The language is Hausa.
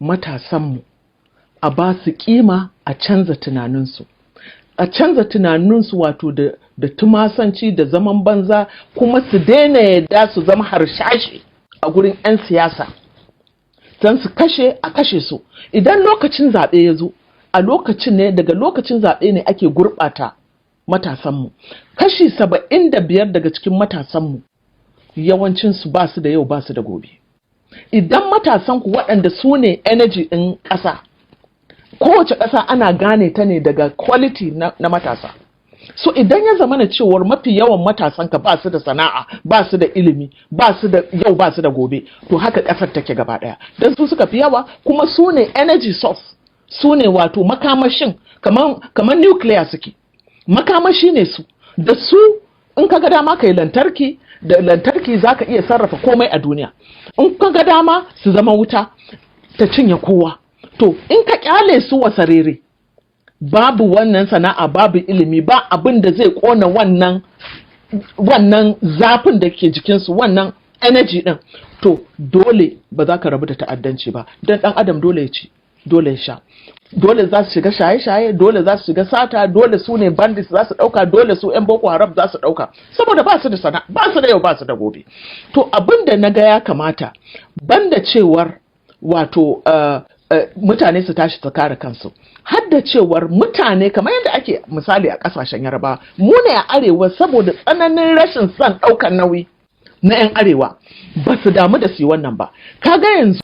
Matasanmu a ba su kima, a canza tunaninsu, a canza tunaninsu, wato da tumasanci da zaman banza, kuma su daina yadda su zama harshashi a gurin 'yan siyasa don su kashe a kashe su. Idan lokacin zaɓe ya zo, a lokacin ne, daga lokacin zaɓe ne ake gurɓata matasanmu. Kashi 75 daga cikin matasanmu, yawancinsu ba su da yau, ba su da gobe. Idan matasanku, waɗanda su ne energy ɗin ƙasa, kowace ƙasa ana gane ta ne daga quality na matasa. So idan ya zama na cewar mafi yawan matasanka ba su da sana'a, ba su da ilimi, ba su da yau, ba su da gobe, to haka ƙasar take gaba ɗaya, don su suka fi yawa, kuma su ne energy source, su ne wato makamashin, kamar nuclear suke, makamashi ne su. Da su in ka ga dama ka yi lantarki, da lantarki za ka iya sarrafa komai a duniya. In ka ga dama su zama wuta ta cinye kowa. To in ka kyale su wasarere, babu wannan sana'a, babu ilimi, ba abin da zai kona wannan zafin da ke jikinsu, wannan energy din, to dole ba za ka rabu da ta'addanci ba, don dan adam dole ya ci, dole ya sha, dole za su shiga shaye-shaye, dole za su shiga sata, dole su ne bandits za su dauka, dole su 'yan Boko Haram za su dauka, saboda ba su da sana, ba su da yau, ba su da gobe. To abin da na ga ya kamata, banda cewar wato mutane su tashi su kare kansu, har da cewar mutane, kamar yadda ake misali a kasashen Yaraba, mu ne a arewa, saboda tsananin rashin son daukan nauyi na 'yan arewa, ba su damu da su yi wannan ba. Kaga yanzu